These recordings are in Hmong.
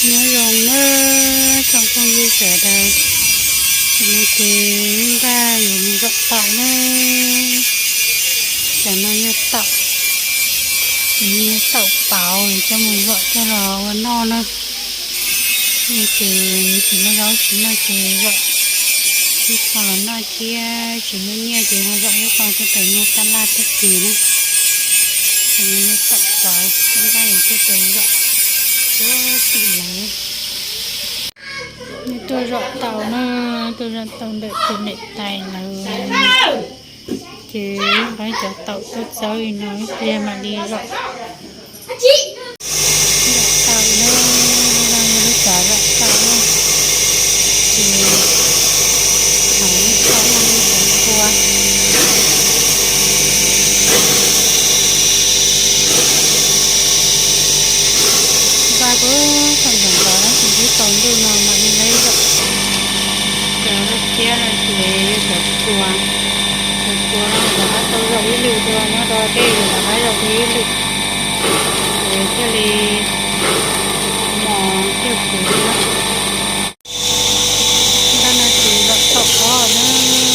Nyob zoo nawb tsoom phooj ywg sawv daws, tam no ces npaj yuav mus zaum taum nawb. Tam no yog taum, yog taum pauv coj mus zaum coj los ua noj na. Ces tsis muaj zaub tsis noj ces zaum ib qho los noj thiab, tsis muaj nyiaj ces ho zaum ib qho coj pem muag taj laj tag kis na. Tam no yog taum pauv, npaj yuav coj pem zaum ua tim lawv. Nws tuaj zaum taum na, tuaj zaum taum ntawm tus niam tais lawv. Ces nqa cov taum tuaj txawb li no ib pliag mam li zaum. Zaum taum na, no yog lub cav zaum taum na. Ces thaum ub thaum no cov kua npaj puag thaum ntawm ntawd tab sis twb tsaus ntuj no mam li zaum. Cov laj thiab no ces yog cov kua, cov kua no rov qab tau zaum ib lwm dua, nyob rau dej rov qab zaum ib lwm, ces thiaj li mos thiaj puv na. Npaj no ces zaum taum pob na,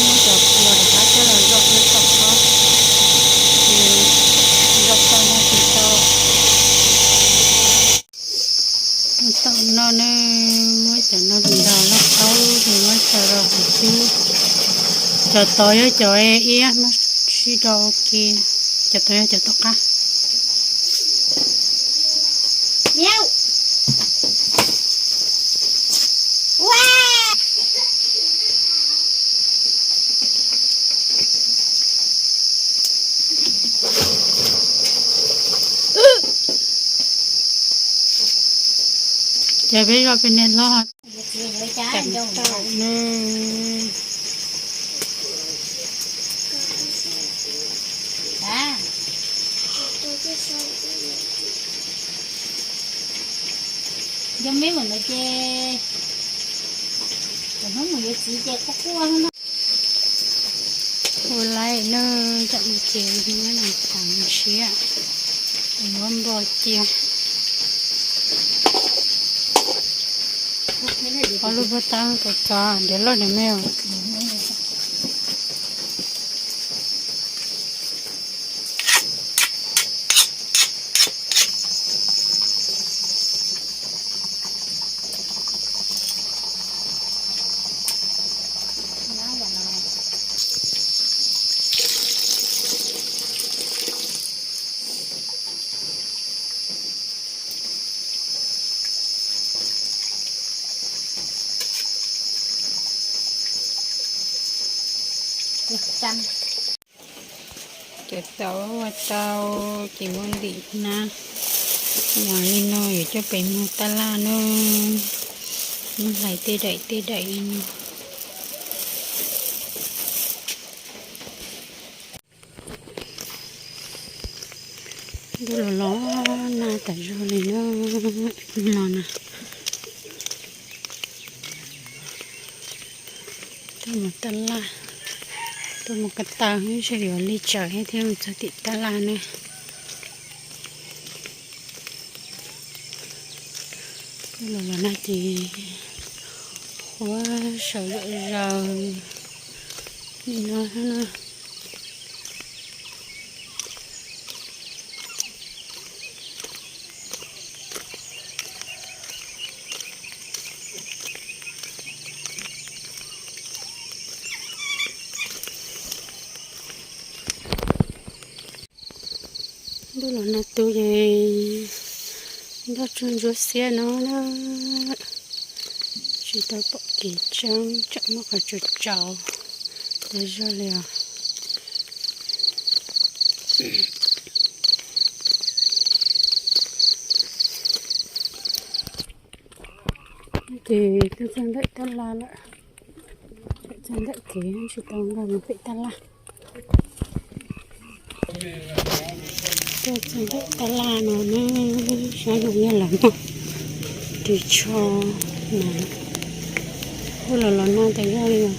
muab cov kua rov qab coj los zaum ua taum pob, ces zaum tau no ces tau. Taum no ne, muab cov no nrog laj taub ces muab tso rau hauv cub. Cov tod yog cov iab muab sib rau ua ke, cov tod yog cov tom qab. Ces peb zov peb niag hlob. Tam taum ne. Cov me mus no ces, cov hnub mus yuav txiv ces quaj quaj no. Ua laib na, tam no ces muab no thav siab, muab npo cia. Ob lub pob tab kov kov, diav loj diav me. Cov taum ua tau ces muab ntim hnab yog li no yuav coj pem muag taj laj na. Muab hlais tej daim tej daim li no. Ntuj los los nag tas zog li na, no na. Tuaj mus taj laj, tuaj mus ko taw, ib tsam yuav li tsawv thiab mus txog tim taj laj ne. Los los no ces qhuav sawv zom zaws li no na. Ntuj los nag tu ces nroj tsuag ntsuab xiab no na, tsis tau pom kev tseeb, tsam muaj qhov tsaus tsaus tas zog li os. Ces tuaj txog ntawm tab laj lawm, tuaj txog ntawm kev tsis tau nqa mus pem tab laj. Tuaj txog ntawm tab laj no ne, saib zoo yog lawv muaj ris tsho na. Kuj los los nag tas zog li os.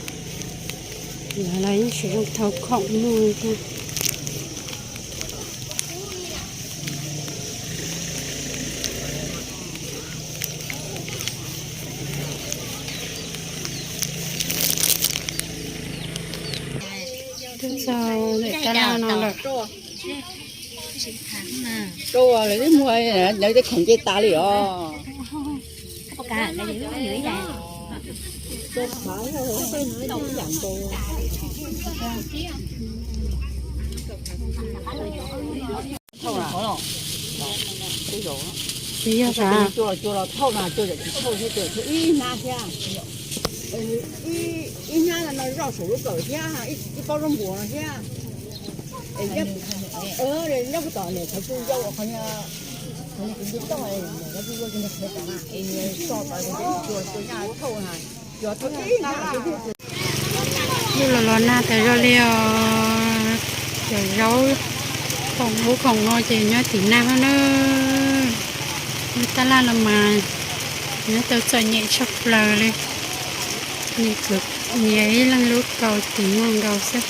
Lawv los yeej tsis zoo tau khoom muag thiab. Txog ntawm tab laj no lawm. Rau lawv twb muag, lawv tej khoom nce tas li os. Tsis yog sas. Cua los thauj no, cua tsis thauj thiab, cua thauj ib hnab thiab. Ib hnab no zoj saum lub kawm thiab, ib pob zaub npua no thiab. Nyob puag tom niam qhov cub yau qhov, qhov niag kwv nce toj, niam qhov cub yau ces niag qhov tom na, es niag toj tod ces cua, cua nyaj thauj na, cua thauj ib hnab. Ntuj los los nag tas zog li os. Cov zaub khoom ub khoom no ces nyob tim nag na. Lub tab laj los mas nyob tau txom nyem tshaj plaws li. Nyias ib leeg lub kaus tim nag nkaus xwb.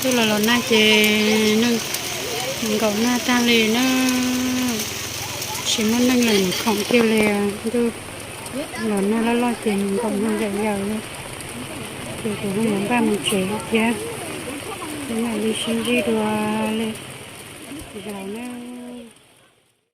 Twb los los nag ces neeg nkaum nag tag li na. Tsis muaj neeg los mus khoom kiag li. Ntuj los nag loj loj ces mus nkaum nag yam yam li. Ces kuv ho yuav npaj mus tsev thiab. Ces mam li sib ntsib dua li zaum na.